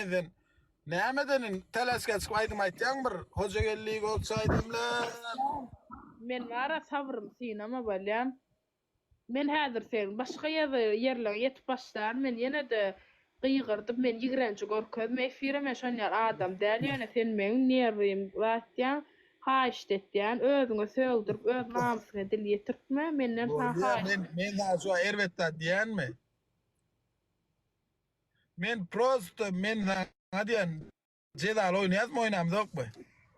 men sen nämeden indi teläşkä çykyp aýdym aýtýaň bir Hojageldi gol çaý demlär. Men bara sabrym synama bolýan. Men häzir seň başga ýerleňe ýetip başlaryn men ýene-de gygyrdyp men ýigrenji görkezme efire men şon ýaly adam däl ýöne sen meň nerwim zatýaň haýyşt etýän özüňe sögdürip öz namysyňa dil ýetirtme menden saňa Bolýa haýyşt men men saňa şu erbet zat diýenmi? Men prosto men saňa diýen Jezaly oýnaýasmy oýnamzokmy?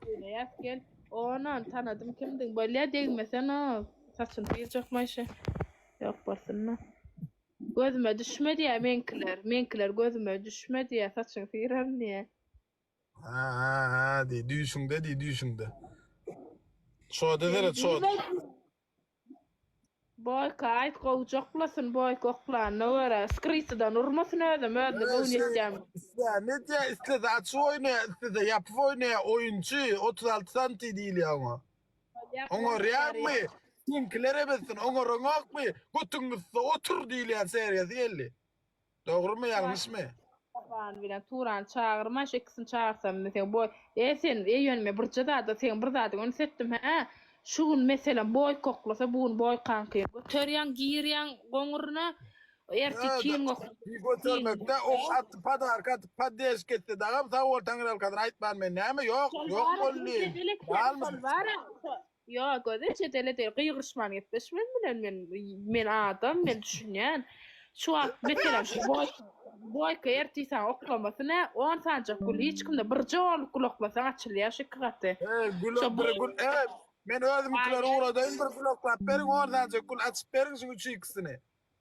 Oýnaýas gel. Onan tanadym kimdiň bolýa degmesene saçyny syrjak maýşa. Ýok bolsunda. Gözüme düşme diýä meňkiler. Meňkiler gözüme düşme diýä saçyňy syraryn diýä. Ha ha ha diý düýşüňde diý düýşüňde. Şoda seret şoda. Boýka aýt gowjaklasyn boýka oklanyna görä skrytydan urmasyn özem özüne göwün ýetýän. Isle ne diýä islese açyp oýnaýa islese ýapyp oýnaýa oýunçy 36 santi diýilýä oňa. Oňarýaňmy? Seňkiler ebesin oňaraňokmy? Götüň gyssa otur diýilýän seriýasy geldi. Dogrymy ýalňyşmy? Turan bilen Turany çagyrma şu ikisini çagyrsam men seň boý e sen e ýöne men birje zada seň bir zadyňa üns etdim hä şu gün meselem boý koklasa bu gün boýkaňkyny göterýäň girýäň goňuryna ertir kim koklasa Bir götermekde ok atyp podarka atyp poddeşka etse dagam sag bol taňryýalkasyn aýtman men näme ýok ýok boldy. Şol bara Ýok, gözel jedele däl, gygyryşman gepleş men bilen, men men adam, men düşünýän. Şu wagt meselem şu boý boýka ertir saňa oklamasy nä, on sanjak gül hiç kimde birje onluk gül oklasaň açylýar şu iki gaty. He, gül Şo bir gül, he, men özümkileri ugradaýyn bir gül oklap beriň, on sanjak gül açyp beriň şuň üçi ikisini.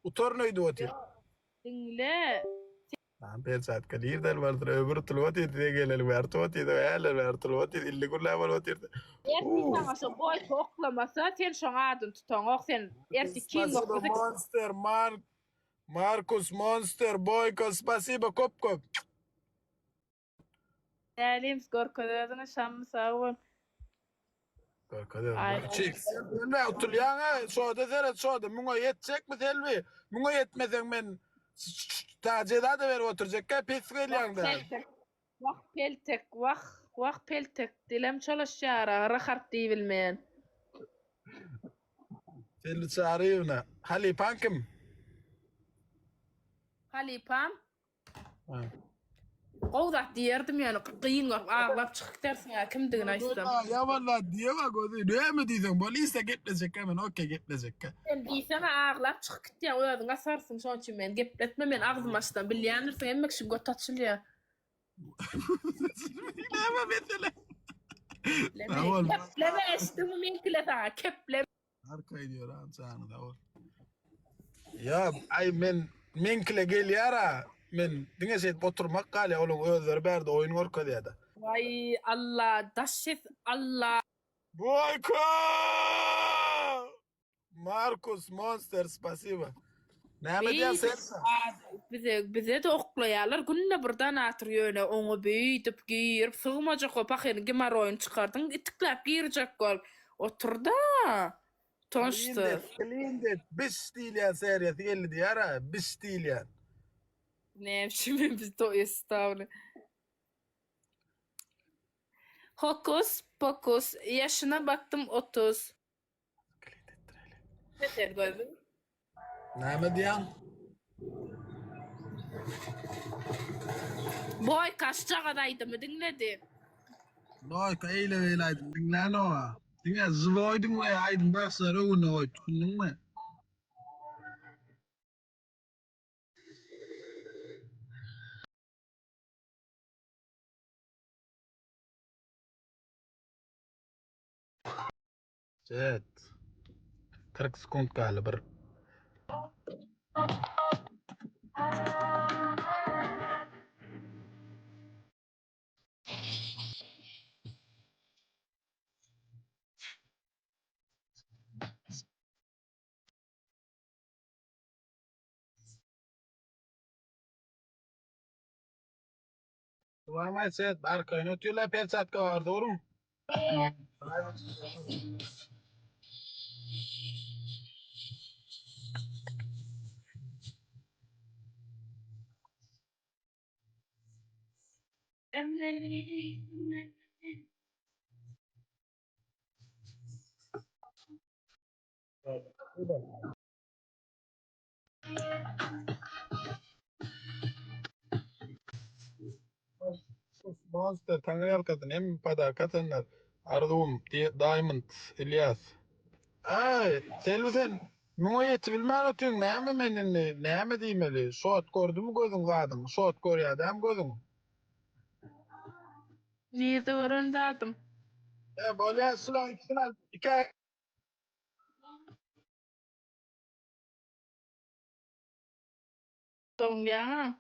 Utaryn öýdüp otyr. Diňle, Lan perçatka nirden bardyr öbür tutulyp otyrdy size geleli bäri tutup otyrdy häli bäri tutulyp otyrdy illi gürläp bolup otyrdy. Ertir saňa şo boýka oklamasa sen şoň adyny tutaňok sen ertir king Spasibo oklasa monster Mark Markus monster boýka spasibo köp köp. Dälims görkez özüňi Şammy sag bol. Görkez özüňi. 3x. Selbi utulýaň-a şoda seret şoda müňe ýetjekmi Selbi? Müňe ýetmeseň men saňa jeza-da berip oturjakka pes gelýäň-dä. Wah peltek wah wah peltek dilem çolaşýara r harp diýibilmeýän. Selbi Çaryýewna halypaň kim? Halypam Gowy zat diýerdim ýöne gyn görüp aglap çykyp gidersiň-ä kimdigini aýtsam. Ýaman zat diýemä gözi näme diýseň bol işde geplejekkä men okey geplejekkä. Sen diýseň-ä aglap çykyp gitýäň özüň asarsyň şoň üçin meni gepletme men agzym açsam bilýändirsiň hemme kişiň göti açylýar. Näme mesele? Sag bol. Kepleme eşitdiňmi meňkile saňa kepleme. Arkaýyn ýör ha jany sag bol. Ýa aý men meňkile gelýär-a. Men diňe şeýdip oturmak galýar, olaň özleri bärde oýun görkezýär-de. Waý Alla daş ses Alla. Boýka! Markus Monster spasiba. Näme diýýän sen? Bize bize-de oklaýarlar günde bir donator ýöne oňa beýdip girip sygmajak bolup pahyryň gemaroýyny çykardyň itikläp girjek bolup oturda utançsyz. Clean that biş diýilýän seriýasy geldi diýýär-ä, biş diýilýän. Näme üçin men biz to estawly. Hokus pokus ýaşyna bakdym 30. Sen gözüm. Näme diýýäň? Boýka şujagaz aýdymy diňledi. Boýka eýle beýle aýdym diňlänok-a. Diňe žiwoý diňleýär aýdym bagşylary öňünde goýup düşündiňmi? Jet. 40 sekund galdy bir. Dowam et set, arkaýyn ötýärler perçatka bar dogrymy? Monster Taňry ýalkasyn hemme podarka atanlar Arzuwym Diamond Ilýas. Aý Selbi sen muňa ýetibilmän otyň näme men indi näme diýmeli şot gördümi gözüň zadyň şot görýädämi gözüň. Nirde gören zadym. E bolýa şulaň ikisini alyp ikä. Doňýaň.